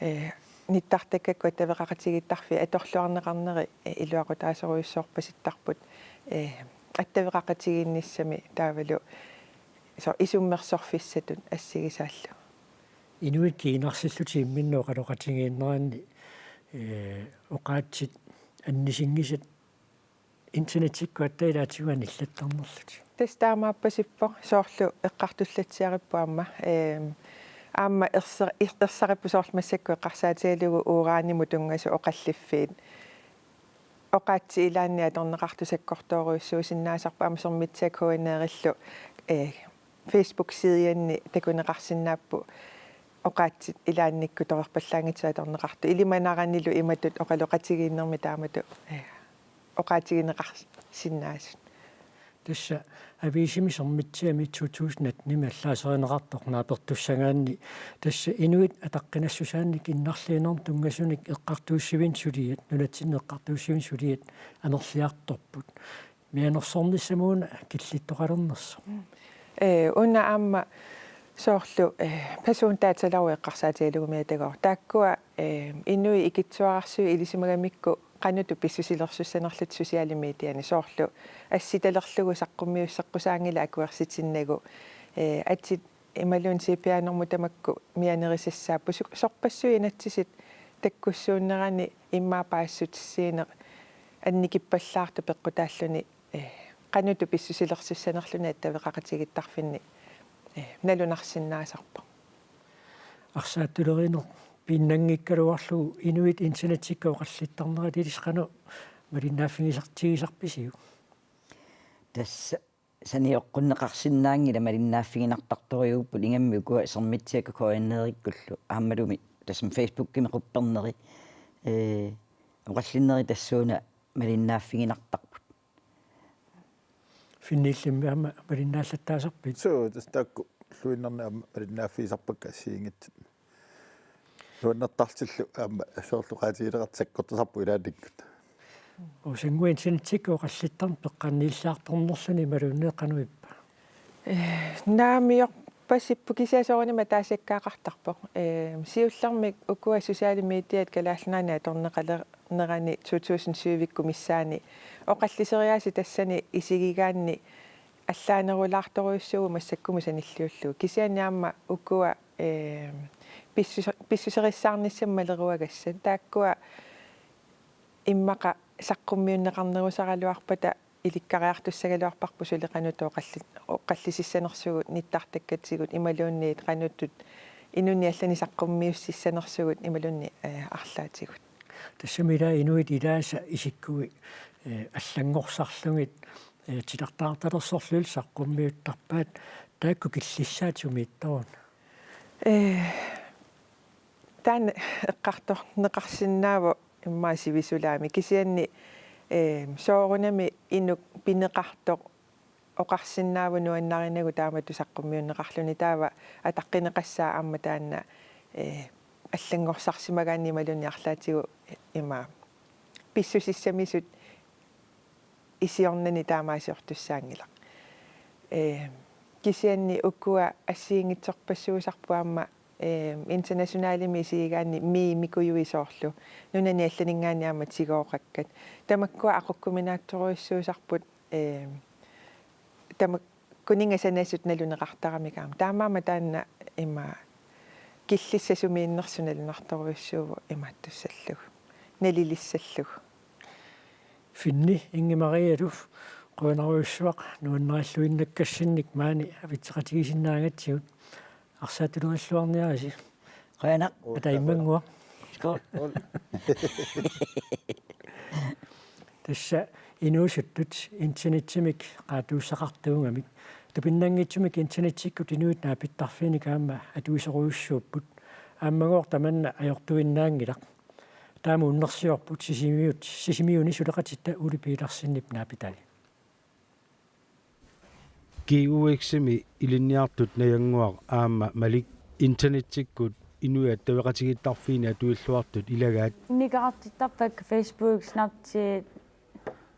eh, nittartakkakkut attaveqaqatigiittarfiit atorluarneqarneri, eh, iluaqutaasorujussuorpasittarput, eh, attaveqaqatigiinnissami taavalu soorlu isummersorfissatut assigisaallu. Inuit kiinarsillutik imminnut oqaloqatigiinneranni, eh, oqaatsit annisinngisat internettikkut aatsaat ilaatigut anillattarnerlutik. Tassa taamaappasippoq, soorlu eqqartullatsiarippoq aamma, ehm, aamma erse-, er-, ersaripput soorlu massakkut eqqarsaatigalugu uranimut tunngasut oqalliffiit. Oqaatsit ilaanni atorneqartut sakkortoorujussuusinnaasarput, aamma Sermitsiat K N R-illu, eh, Facebook-sidianni takuneqarsinnaapput oqaatsit ilaannikkut torerpallaanngitsut atorneqartut. Ilimanaranilu imatut oqaloqatigiinnermi taamatut, eh, oqaatigineqarsinnaasut. Tassa aviisimi Sermitsiami to tusind attenimi allaaserineqartoq naapertussagaanni, tassa inuit ataqqinassusaannik innarliinermut tunngasunik eqqartuussivinik suliat, nunatsinni eqqartuussivinik suliat amerliartorput. Mianersornissamut una killittoqalernersoq. Eh, una aamma soorlu, eh, persondataloven eqqarsaatigalugu Mia Teggaard. Taakkua, eh, inuit ikittuararsuit ilisimagamikku qanoq pissusilersussanerlutik sociale mediani, soorlu assitalerlugu saqqummiusseqqusaanngilaq akuersitinnagu, eh, atit imaluunniit C P R-normut tamakku mianerisassaapput, su-, sorpassuit inatsisit takkussuunnerani immaqa paasissutissiineq annikippallaartoq peqqutaalluni, eh, qanoq pissusilersussanerluni attaveqaqatigiittarfinni, eh, nalunarsinnaasarpoq. Arsaattuleruineq piinnanngikkaluarlugu inuit internettikkut oqallittarnerat ilissi qanoq malinnaaffigisartigisarpisiuk? Tassa sanioqqunneqarsinnaanngilaq, malinnaaffiginartartorujuupput, ingammik ukua Sermitsiakkut K N R-ikkullu aammalumi tassami Facebookimi qupperneri, ee, oqallinneri tassuuna malinnaaffiginartarput. Finnillimmi aamma malinnaallattaasarpit? Suu, tassa taakku ulluinnarni aamma malinnaaffigisarpakka assigiinngitsut. Nuannertartillu aamma soorlu oqaatigineqartut sakkortusarput ilaannikkut. Rosannguaq, internettikkut oqallittarneq peqqanniillaartarnerluni imaluunniit qanoq ippa? Eh, naammiorpasippoq, kisianni soorunami ataasiakkaaqartarpoq. Eh, siullermik ukua sociale mediat Kalaallit Nunaanni atorneqalernerani to tusind syv-ikkut missaanni oqalliseriaaseq tassani isigigaanni allaanerulaartorujussuuvoq massakkumut sanilliullugu. Kisianni aamma ukua, eh, pissus-, pissuserissaarnissamut maleruagassat. Taakkua immaqa saqqummiunneqarnerusaraluarpata ilikkariartussagaluarparput suli qanoq oqalli-, oqallisissanersugut nittartakkatigut imaluunniit qanoq inunnik allanik saqqummiussissanersugut imaluunniit, eh, arlaatigut. Tassami ila inuit ilaasa isikkui, eh, allanngorsarlugit, eh, titartaartalersorlugit saqqummiuttarpaat, taakku killissaat sumiittoruna? Eh, taanna eqqartorneqarsinnaavoq immaqa sivisulaami, kisianni, eh, soorunami inuk pineqartoq oqarsinnaavoq nuannarinagu taamatut saqqummiunneqarluni, taava ataqqineqassaaq aamma taanna, eh, allanngorsarsimagaanni imaluunniit arlaatigut ima Pissusissamisut isiornani taamaasiortussaanngilaq. Ee, kisianni ukua assigiinngitsorpassuusarput aamma, ee, internationalimi isigigaanni memeqqujuit soorlu nunani allaninngaanniit aamma tigooqakkat. Tamakkua aqukkuminaatsorujussuusarput, ee, tama- Kuninnga sanasut naluneqartaramik aamma. Taamaammat taanna ima killissasumiinnersu nalunartorujussuuvoq imaattussallugu. Nalilissallugu. Finni Inge Marialu, qujanarujussuaq nuannarilluinnakkassinnik maani avitseqatigisinnaagatsigut, arsaattulerilluarniarisi. Qujanaq. Ata immannguaq. Skål. Tassa inuusuttut internetsimik qaatuussaqartuugamik. Tupinnanngitsumik internetikkut inuit naapittarfiinik aamma atuisorujussuupput. Aammagooq tamanna ajortuinnaanngilaq. Taama unnersiorput Sisimiut, Sisimiuni suleqatitta Ole Petersenip naapitai. G U X-imi ilinniartut Najannguaq aamma Malik internetikkut inuit attaveqatigiittarfiini atuilluartut ilagaat. Nikerartittarpakka Facebook, Snapchat,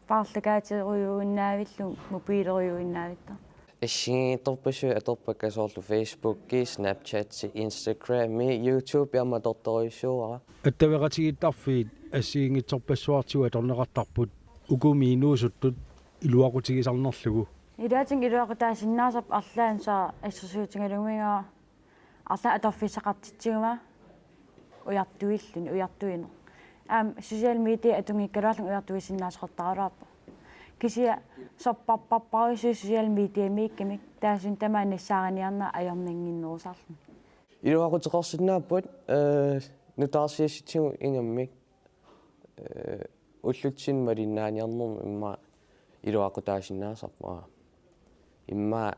paarlakaaterujuinnavillugit, mobilerujuinnavittarput. Assigiinngitsorpassuit atorpakka soorlu Facebooki, Snapchati, Instagrami, YouTube aamma atortorujussuuara. Attaveqatigiittarfiit assigiinngitsorpassuartigut atorneqartarput ukumi inuusuttut iluaqutigisarnerlugu. Ilaatigut iluaqutaasinnaasarput arlaannik assersuutigalugu arlaannik atorfissaqartitsiguma ujartuilluni, ujartuineq. Aamma social media atunngikkaluarlunga ujartuisinnaasaqartaraluarpoq. Kisianni sorpassuarpassuit social mediamiikkamik taassuma tamaani nassaariniarneq ajornannginnerusarluni. Iluaquteqarsinnaapput, ee, nutaarsiassatigut ingammik, ee, ullutsinni malinnaaniarnermut immaqa iluaqutaasinnaasarput. Immaqa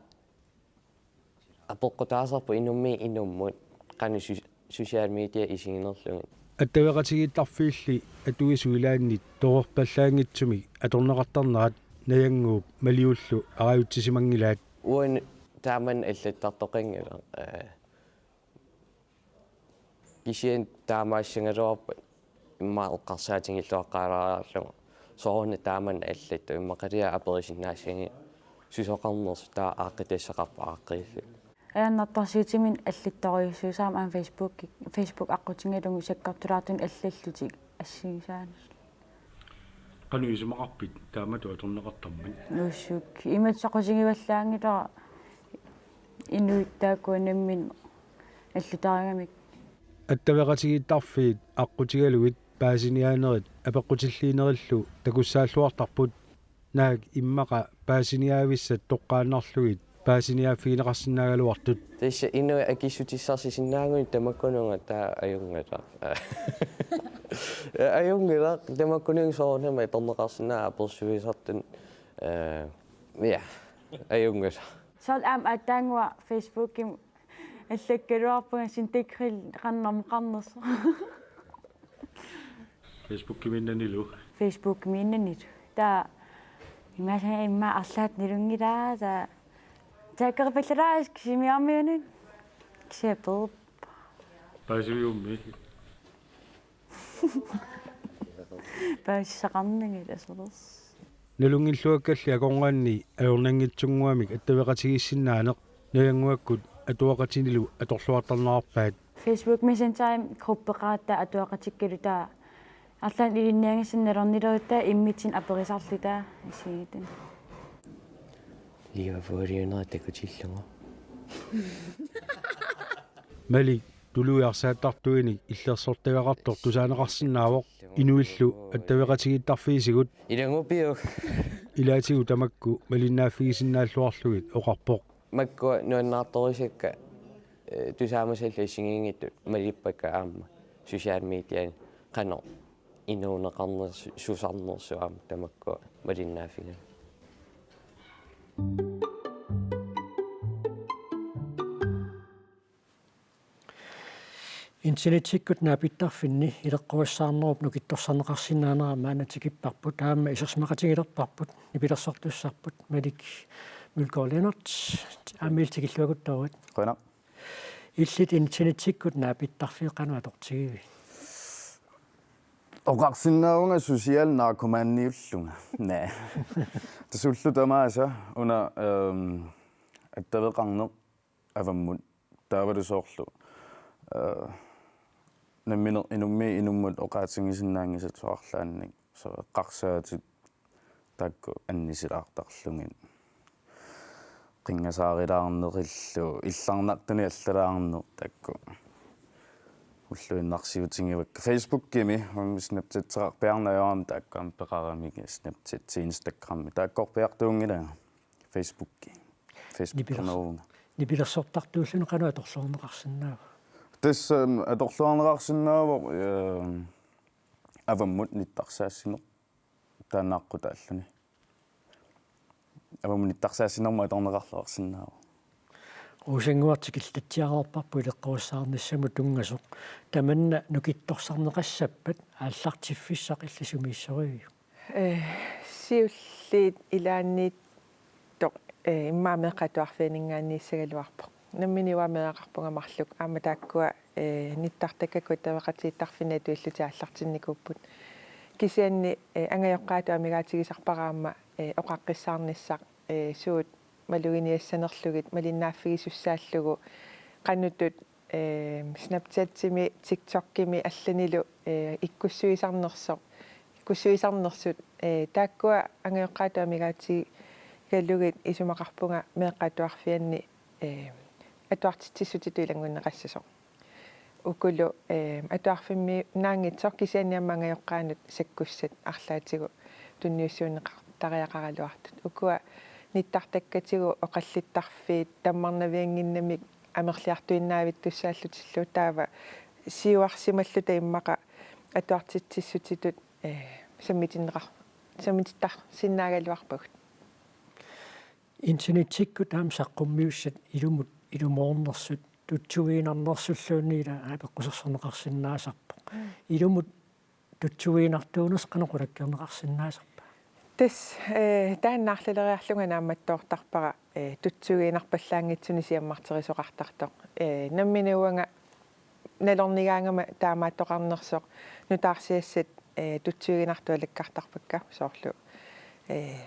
apeqqutaasarpoq inummiit inummut qanoq so-, social media isiginerlugit. Attaveqatigiittarfiilli atuisut ilaannit torerpallaanngitsumik atorneqartarnerat Najannguup Maliullu arajutsisimanngilaat. Uani taamannak allattartoqanngilaq, ee, kisianni taamaassagaluarpat immaqa eqqarsaatigilluaqqaalaarlugu soorunami taamannak allattoq, immaqaluunniit aperisinnaassagit susoqarnersoq, taava aaqqitassaqarpoq aaqqiillugu. Ajornartorsiutiminut allattorujussuusarami aamma Facebook, Facebook aqqutigalugu sakkortulaartunik allallutik assigisaanut. Qanoq isumaqarpit taamatut atorneqartarmat? Nuussuk. Imatut soqutigivallaanngilara inuit taakkua nammineq allatarigamik. Attaveqatigiittarfiit aqqutigalugit paasiniaanerit apeqqutilliinerillu takussaalluartarput, naak immaqa paasiniaavissat toqqaannarlugit paasiniaaffigineqarsinnaagaluartut. Tassa inuit akissutissarsisinnaaguni tamakkununnga taava ajunngilaq. Ajunngilaq tamakkununnga soorunami atorneqarsinnaavoq apersuisartut. Ee, ja, ajunngilaq. Soorlu aamma aatsaannguaq Facebookimi allakkaluarpunga Sinti Grill qannermut qarnersoq. Facebookimiinnanilu. Facebookimiinnanilu. Taava imaassaanga immaqa arlaat nalunngilara, taava taggerpallalaarisi kisimiarmiunut. Kisianni peerpoq. Paasiviummi. Paasisaqarnanga ilasolersut. Nalunngilluakkalli akornanni ajornanngitsunnguamik attaveqatigiissinnaaneq Najannguakkut atuaqatinilu atorluartarnerarpaat. Facebook Messengerimi gruppeqaratta atuaqatikkalu, taava arlaannik ilinniagassanik nalornilerutta immitsinnut aperisarluta isigitan. Liavualiunera takutillugu. Malik tuluit arsaattartuinik illersortagaqartoq tusaaneqarsinnaavoq inuillu attaveqatigiittarfiisigut. Ilanngupiuk. Ilaatigut tamakku malinnaaffigisinnaalluarlugit oqarpoq. Makkua nuannaartorusukka, ee, tusaamasallu assigiinngitsut malippakka aamma social mediani qanoq inuuneqarnersoq, susarnersoq aamma tamakkua malinnaaffigalugu. Internetikkut naapittarfinni ileqqorissaarnerup nukittorsarneqarsinnaanera maanna tikipparput, aamma isersimaqatigilerparput, nipilersortussarput, Malik Mølgaard Lennert, aamma illit tikilluakuttoorit. Qujanaq. Illit internetikkut naapittarfiit qanoq atortigivit? Oqarsinnaavunga social narkomaniullunga. Naa. Tassa ullut tamaasa una, ehm, attaveqarneq avammut. Taavalu soorlu, eh, nammineq inummiit inummut oqaatigisinnaanngisat soorlu aamma, soorlu eqqarsaatit taakku annissilaartarlugit. Qinngasaarilaarnerillu, illarnartunik allalaarneq taakku. Ulluinnarsiutigivakka. Facebookimi, aamma Snapchateqarpiarneq ajorami taakku aamma peqaramigit Snapchat, Instagrami. Taakkorpiartuunngilanga. Facebooki. Nipilerso-, Facebookerneruvunga. Nipilersortartuulluni qanoq atorluarneqarsinnaava? Tassa, ehm, atorluarneqarsinnaavoq, ehm, avammut nittarsaassineq taanna aqqutaalluni. Avammut nittarsaassinermut atorneqarluarsinnaavoq. Rosannguaq tikilluatsiareerparput ileqqorissaarnissamut tunngasoq. Tamanna nukittorsarneqassappat aallartiffissaq illit sumiissoriviuk? Eh, siulliit ilaanniittoq, eh, immaqa meeqqat atuarfianninngaanniissagaluarpoq. Nammineq uanga meeraqarpunga marluk. Aamma taakkua, eh, nittartakkakku attaveqatigiittarfinni atuillutik aallartinnikuupput. Kisianni, eh, angajoqqaatut amigaatigisarpara aamma, eh, oqaqqissaarnissaq, eh, suut maluginiassanerlugit malinnaaffigisussaallugu qanortut, eh, Snapchatimi, TikTokimi allanilu, eh, ikkussuisarnersoq, ikkussuisarnersut, eh, taakkua angajoqqaatut amigaatigalugit isumaqarpunga meeqqat atuarfianni, eh, atuartitsissutitut ilanngunneqassasoq. Ukulu, eh, atuarfimmiinnaanngitsoq kisianni aamma angajoqqaanut sakkussat arlaatigut tunniussuunneqartariaqaraluartut. Ukua nittartakkatigut oqallittarfiit tammarnaviannginnamik amerliartuinnaavittussaallutillu taava siuarsimalluta immaqa atuartitsissutitut, eh, sammitinneqar-, sammitittarsinnaagaluarpagut. Internettikkut aamma saqqummiussat ilumut ilumoornersut tutsuiginarnersulluunniit ila apeqqusersorneqarsinnaasarpoq. Mm. Ilumut tutsuiginartuunersoq qanoq qulakkeerneqarsinnaasarpa? Tassa, eh, taanna arlaleriarlunga naammattoortarpara, eh, tutsuiginarpallaanngitsunik siammarterisoqartartoq. Eh, nammineq uanga nalornigaangama taamaattoqarnersoq nutaarsiassat, eh, tutsuiginartut alakkartarpakka soorlu, eh,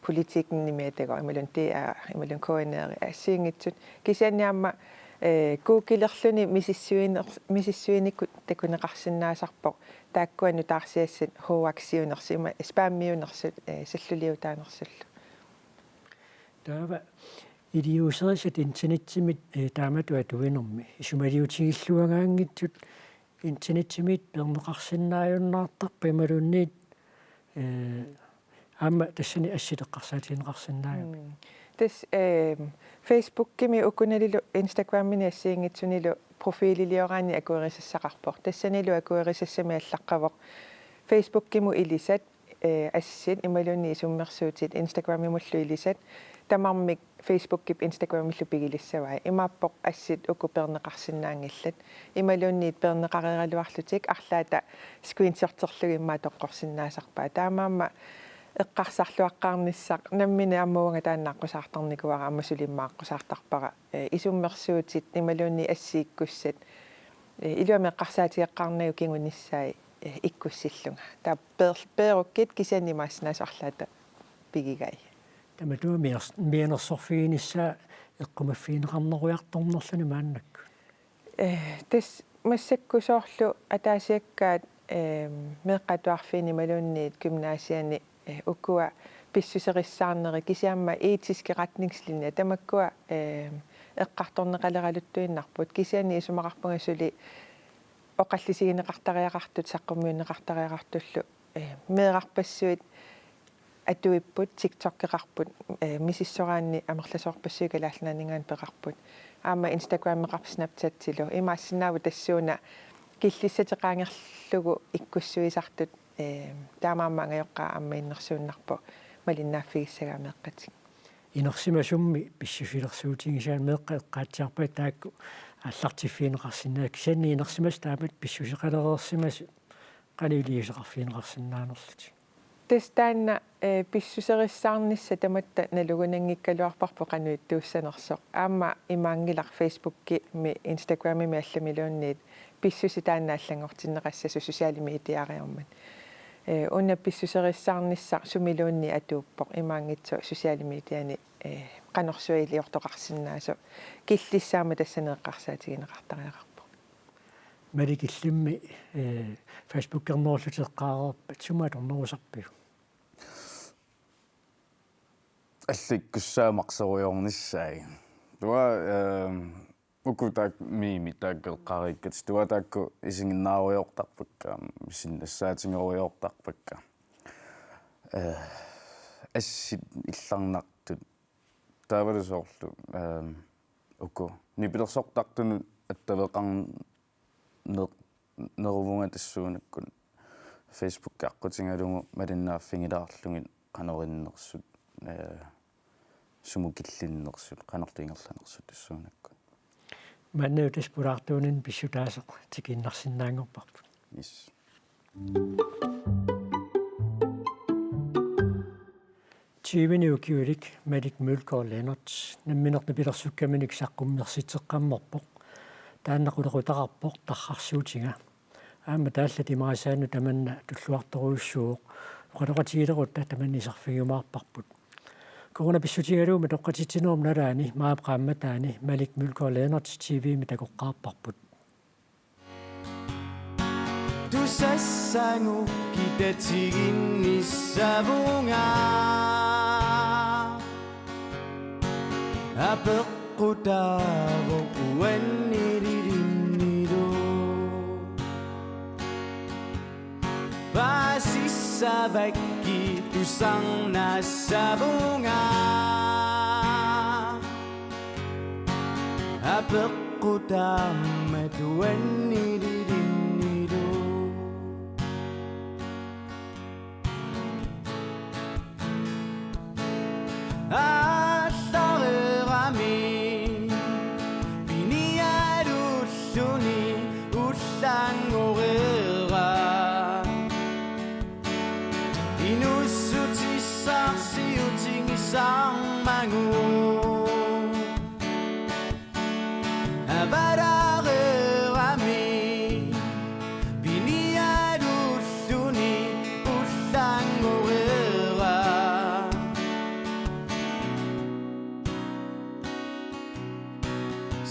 Politikenimi atagu imaluunniit D R imaluunniit K N R assigiinngitsut. Kisianni aamma, eh, Googlerluni misissuiner-, misissuinikkut takuneqarsinnaasarpoq. Taakkua nutaarsiassat hoaxiunersut, ima spammiunersut, eh, salluliutaanersullu. Taava iliuuserisat internettimit, eh, taamatut atuinermi. Isumaliutigilluagaanngitsut internettimit peerneqarsinnaajunnaartarpa imaluunniit, eh, aamma tassani assit eqqarsaatigineqarsinnaagami? Mm. Tassa, eh, Facebookimi ukunalilu Instagramini assigiinngitsunilu profililioraanni akuerisassaqarpoq. Tassanilu akuerisassamik allaqqavoq Facebookimut ilisat, eh, assit imaluunniit isummersuutit Instagramimullu ilisat tamarmik Facebookip Instagramillu pigilissavai. Imaappoq assit uku peerneqarsinnaanngillat. Imaluunniit peerneqareeraluarlutik arlaata screenshoterlugit immaqa toqqorsinnaasarpaat. Taamaammat eqqarsarluaqqaarnissaq nammineq aamma uanga taanna aqqusaartarnikuuara aamma suli immaqa aqqusaartarpara, eh, isummersuutit imaluunniit assiikkussat, eh, iluamik eqqarsaatigeqqaarnagu kingunissai, eh, ikkussillunga. Taava peer-, peerukkit kisianni imaassinnaasoq arlaata pigigai. Tamatuma miers-, mianersorfiginissaa eqqumaffigineqarnerujartornerluni maannakkut. Eh, tassa massakkut soorlu ataasiakkaat, eh, meeqqat atuarfiini imaluunniit gymnasiani, eh, ukua pissuserissaarnerit kisianni aamma etiske retningslinjer tamakkua, eh, eqqartorneqaleraluttuinnarput kisianni isumaqarpunga suli oqallisigineqartariaqartut saqqummiunneqartariaqartullu, eh, meerarpassuit atuipput, TikTokeqarput, eh, misissoraanni amerlasoorpassuit Kalaallit Nunaanninngaanniit peqarput. Aamma Instagrameqarput Snapchatilu. Imaassinnaavoq tassuuna killissatit qaangerlugu ikkussuisartut, eh, taamaammat angajoqqaat aamma innersuunnarpoq malinnaaffigissagaa meeqqatik. Inersimasummi pissusilersuutigisaat meeqqat eqqaatsiarpaat taakku aallartiffigineqarsinnaasut kisianni inersimasut taamatut pissuseqalereersimasut qanoq iliuuseqarfigineqarsinnaanerlutik? Tassa taanna, eh, pissuserissaarnissaq tamatta nalugunanngikkaluarparput qanoq ittuussanersoq. Aamma imaanngilaq Facebookimi, Instagramimi allamiluunniit pissuseq taanna allanngortinneqassasoq sociale mediariarmat. Eh, una pissuserissaarnissaq sumiluunniit atuuppoq imaanngitsoq sociale mediani, eh, qanorsuaq iliortoqarsinnaasoq killissaammat tassani eqqarsaatigineqartariaqarpoq. Malik, illimmi, eh, Facebookernerullutit eqqaareerpat, sumut atornerusarpiuk? Allikkussaammarsorujoornissaat. Taava, ehm, uku taakku memet taakku eqqaariikkatit, taava taakku isiginnaarujoortarpakka, sinnassaatigerujoortarpakka. Eh, assit illarnartut. Taavalu soorlu, ehm, uku nipilersortartunut attaveqarneq neruvunga tassuunakkut Facebooki aqqutigalugu malinnaaffigilaarlugit qanoq innersut, eh, sumut killinnersut, qanorlu ingerlanersut tassuunakkut. Maanna tassa pulaartuunini pissutaasoq tikiinnarsinnaanngorparput. Yes. Tyvenik ukiulik Malik Mølgaard Lennert nammineq nipilersukkaminik saqqummersitseqqammerpoq. Taanna qulequtaqarpoq tarrarsuutiga. Aamma taallat imarisaannut tamanna tulluartorujussuuvoq, oqaloqatigilerutta tamanna iserfigiumaarparput. Corona pissutigalugu matoqqatitsinerup nalaani maajip qaammataani Malik Mølgaard Lennert T V-mi takoqqaarparput. Tusassagut kitatiginnissavunga. Apeqqutaavoq uannililinnilu. Paasissavakkit tusarnaassavunga. Apeqqutaammat uannililinnilu. Aallareerami piniarulluni ullanngoreera. Inuussutissarsiutigisarmagu. Avalareerami piniarulluni ullanngoreera.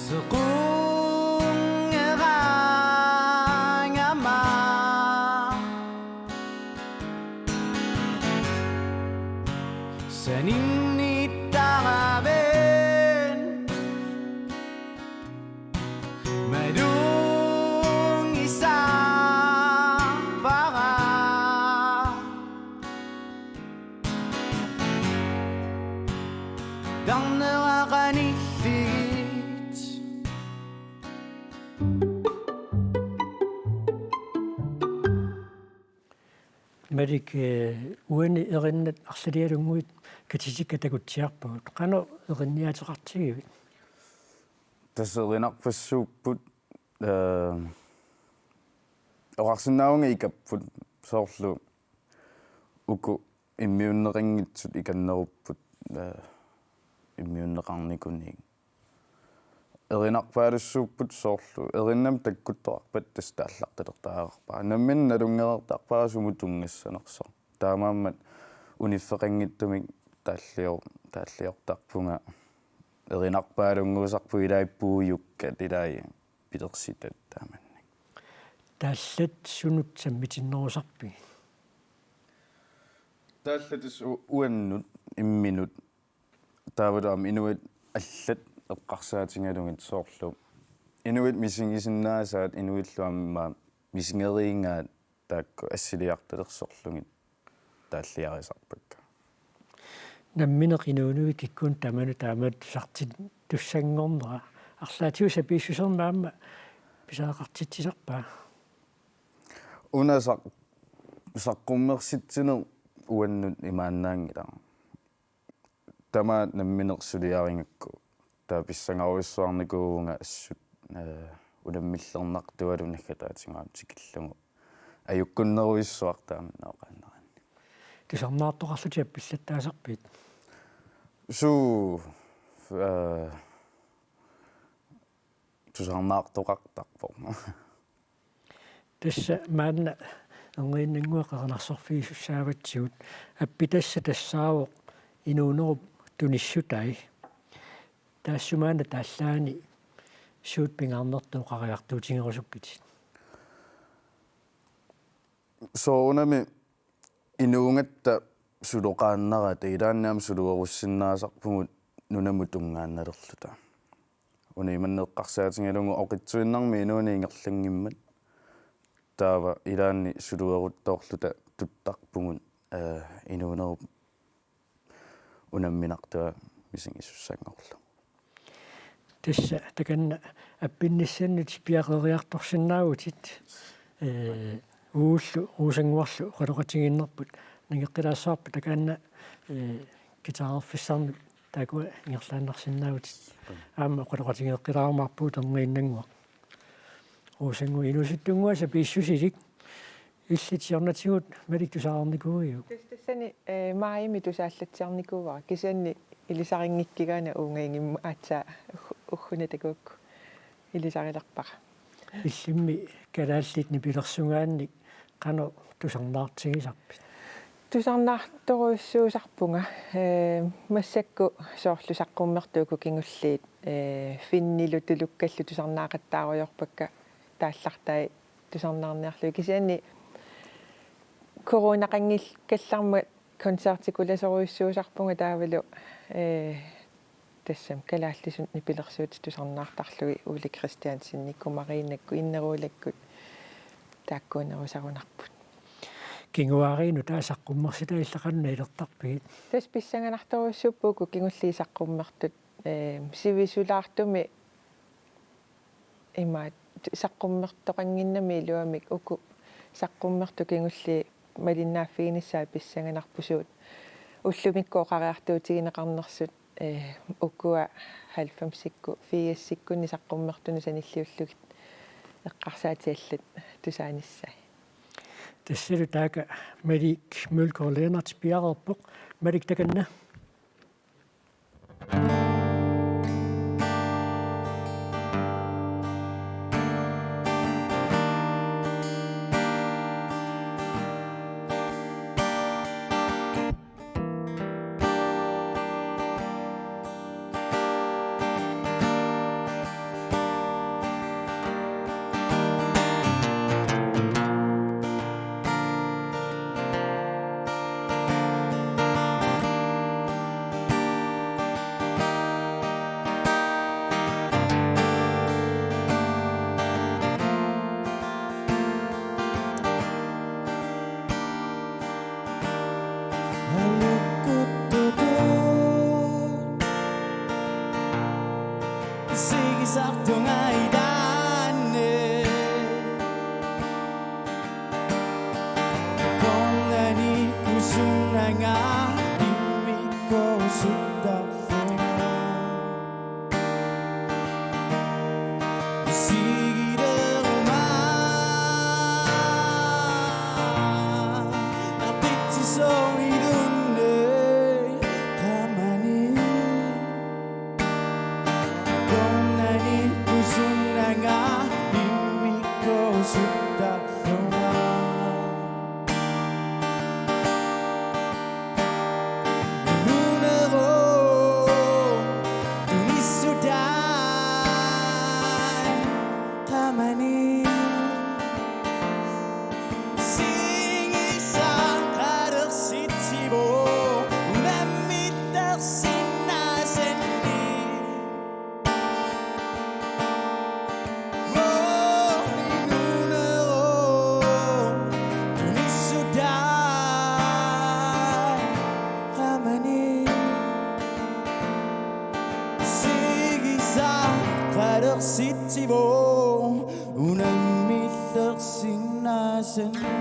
Sequnngeraangama. Saninnittaraven malunngisarpara. Tarnera qanilligit. Malik, eh, uani erinnat arlalialunnguit katitikka takutsiarpagut. Qanoq erinniaateqartigivit? Tassa erinarpassuupput, eh, oqarsinnaavunga ikapput, soorlu uku immiunneqanngitsut ikannerupput, eh, immiunneqarnikunik. Erinarpaalussuupput soorlu. Erinnami takkuttoqarpat tassa taallartalertariaqarpara. Nammineq nalunngereertarpara sumut tunngassanersoq. Taamaammat uniffeqanngitsumik taallior-, taalliortarpunga. Erinarpaalunnguusarput ilai puujukkat, ilai pilersitat taamannak. Taallat sunut sammitinnerusarpigit? Taallat tassa u-, uannut, imminut, taavalu aamma inuit allat eqqarsaatigalugit soorlu. Inuit misigisinnaasaat inuillu aamma misigeriigaat taakku assiliartalersorlugit taalliarisarpakka. Nammineq inuunuit kikkunnut tamanut taamatut tusartittussanngornera. Arlaatigut sapiissusermik aamma pisariaqartitsisarpa? Una saq-, saqqummersitsineq uannut imaannaanngilaq. Tamaat nammineq suliarigakku taava pissangarujussuarnikuuvunga assut, eh, unammillernartualu naggataatigut aamma tikillugu. Ajukkunnerujussuaq taamanna oqaannaraanni. tusarnaartoqarlutit appillattaasarpit? Suu, eh, tusarnaartoqartarpoq. Tassa maanna Erniinnannguaq qernersorfigisussaavatsigut, appi tassa tassaavoq inuunerup tunissutai. Taassuma maanna taallaani suut pingaarnertut oqariartuutigerusukkitit? Soorunami inuugatta suloqaannarata, ilaanni aamma suluerussinnaasarpugut nunamut tungaannalerluta. Una imanna eqqarsaatigalugu oqitsuinnarmik inuuneq ingerlanngimmat. Taava ilaanni sulueruttoorluta tuttarpugut, eh, inuunerup unamminartua misigisussanngorlugu. Tassa takanna appinnissannut piareeriartorsinnaavutit, eh, Uullu Rosannguarlu oqaloqatigiinnerput nangeqqilaassavarput, takanna, eh, guitarerfissarnut taakkua ingerlaannarsinnaavutit. Aamma oqaloqatigeeqqilaarumaarpugut Erniinnannguaq. Rosannguaq, inuusuttunnguaq sapiissusilik. Illit siornatigut Malik tusarnikuuiuk? Tassa tassani, eh, maajimi tusaallatsiarnikuuara. Kisianni ilisarinngikkiga una uungaigimma aatsaat uggu-, ugguna takuukku ilisarilerpara. Illimmi kalaallit nipilersugaannik qanoq tusarnaartigisarpit? Tusarnaartorujussuusarpunga, eh, massakkut soorlu saqqummertut uku kingulliit, eh, finnilu tulukkallu tusarnaaqattaarujoorpakka taallartai tusarnaarniarlugit. Kisianni coronaqanngikkallarmat koncertikulasorujussuusarpunga taavalu, eh, tassami kalaallisut nipilersuutit tusarnaartarlugit Ole Kristiansenikkut, Mariinakkut, Inneruulakkut taakkuunerusarunarput. Kinguaariinnut taava saqqummersitai illit qanoq nalilertarpigit? Tassa pissanganartorujussuupput uku kingulliit saqqummertut, eh, sivisulaartumik imaat saqqummertoqannginnami iluamik uku saqqummertut kingulliit malinnaaffiginissaat pissanganarpoq suut ullumikkut oqariartuutigineqarnersut, eh, ukua halvfemsikkut, firsikkunni saqqummertunut sanilliullugit eqqarsaatit allat tusaanissaat. Tassalu taakku Malik Mølgaard Lennert piareerpoq. Malik, takanna. Isigisartunga ilaanni. Qomlani kusunnanga immikkoorusuttarlunga. Qamani singisaqalersitsivoq unammillersinnaasanni. Moorninunerup tunissutaat qamani. Sigisaqalersitsivoq unammillersinnaasanni.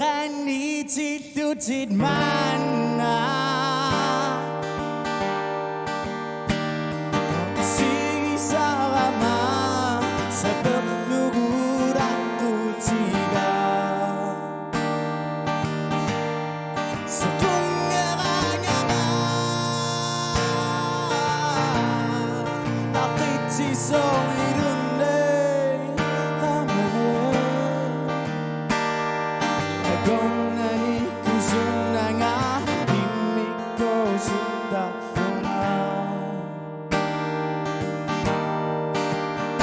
Qanitillutit maanna. Sigisarama saperlugu takkutiga. Satungerangama. Aqitsisoq ilunni qamani. Akornanni kusunnanga immikkoorsuttaqunga.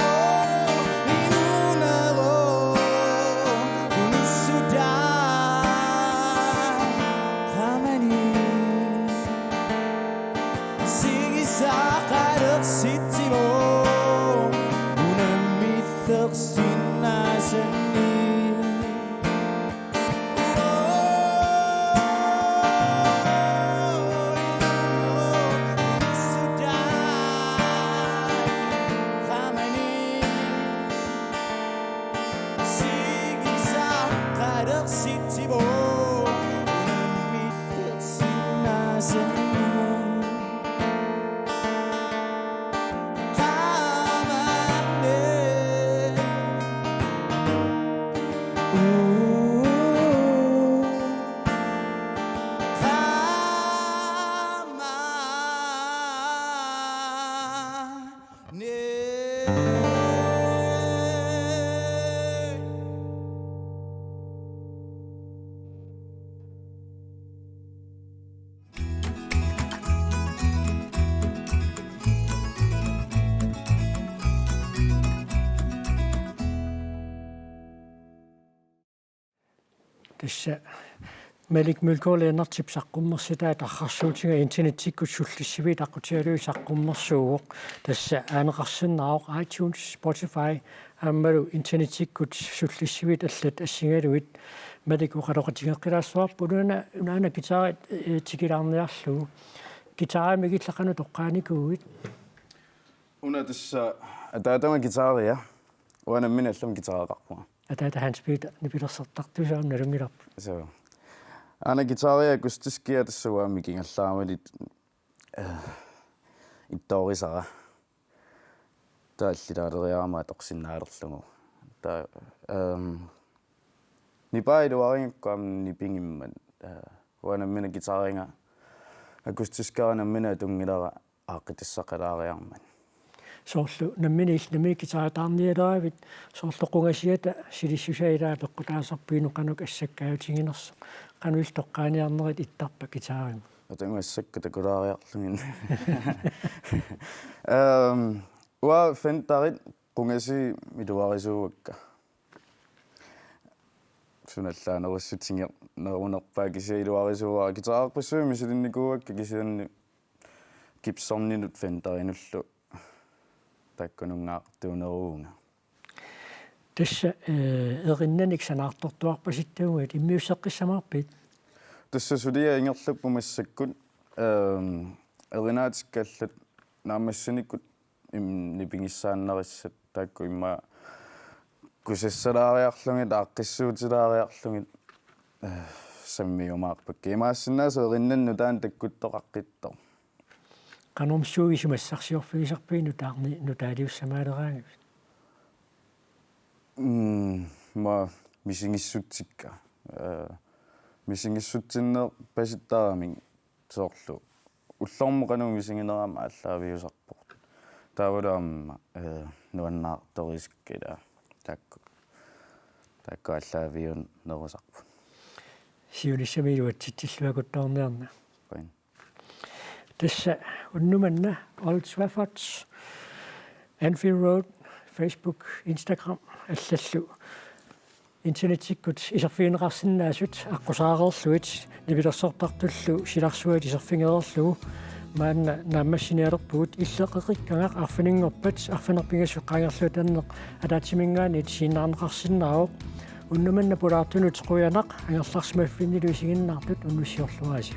Oh, inunero, kunussutaq qamani. Sigisaqalersittivoq, unammillersinnaasanni. Tassa Malik Mølgaard Lennartip saqqummersitaa tarrarsuutiga internettikkut sullissiviit aqqutigalugit saqqummersuuvoq. Tassa aaneqarsinnaavoq iTunes, Spotify, aammalu internettikkut sullissiviit allat assigalugit. Malik, oqaloqatigeqqilaassavarput una, una aana guitarit, eh, tikilaarniarlugu. Guitarimik illit qanoq toqqaanikuuit? Una tassa ataatama guitaria. Uanga nammineq allamik guitareqarpunga. Ataata Hans Peter nipilersortartussaq nalunngilarput. Suu. Aana guitaria akustiskia tassa uanga mikigallaramali, eh, ittoorisara. Taava allilaaleriarama atorsinnaalerlugu. Taava, ehm, nipaa iluarigakku aamma nipigimmat, eh, uanga nammineq guitariga akustiskera nammineq atunngilara aaqqitassaqalaariarmat. Soorlu nammineq illit nammineq guitaritaarnialeravit, soorlu qungasiata silissusaa ilaa peqqutaasarput, inuit qanoq assakkaajutiginersoq, qanoq illit toqqaaniarnerit ittarpa guitarimut? Atagu assakkat takulaariarlugit. Ehm, uanga Fenderit qungasii iluarisuuakka. Sunallaanerussutiginerunerpaat kisianni iluarisuuara. Guitarerpassuit misilinnikuuakka kisianni Gibsoninut Fenderinullu taakkununngaartuuneruunga. Tassa, eh, erinnanik sanaartortuarpasittuguit immiusseqqissamaarpit? Tassa suliaq ingerlapput massakkut, ehm, erinaatikka allat naammassinikkut im-, nipigissaannarissat taakku immaqa kusassalaariarlugit, aaqqissuutilaariarlugit, eh, sammiumaarpakka. Imaassinnaavoq erinannut taanna takkuttoqaqqittoq. Qanormi suut isumassarsiorfigisarpigit nutaarni-, nutaaliussamaaleraangavit? Mm, ma misigissutsikka. Eh, misigissutsinneq pasittaramik soorlu ullormut qanoq misiginerama aallaaviusarpoq. Taavalu aamma, eh, nuannaartorisikka ilaa. Taakku. Taakku aallaaviunerusarput. Siunissami iluatsitsilluakuttoorniarna. Qujan. Tassa unnuk manna Old Trafford, Anfield Road, Facebook, Instagram, allallu internettikkut iserfigineqarsinnaasut aqqusaareerlugit nipilersortartullu silarsuat iserfigereerlugu maanna naammassinialerpugut. Illeqqeqqikkagaq arfininngorpat arfineq-pingasut qaangerluatanneq ataatsiminngaanniit isiginnaarneqarsinnaavoq. Unnuk manna pulaartunut qujanaq, angerlarsimaffinnilu isiginnaartut unnussiorluarisi.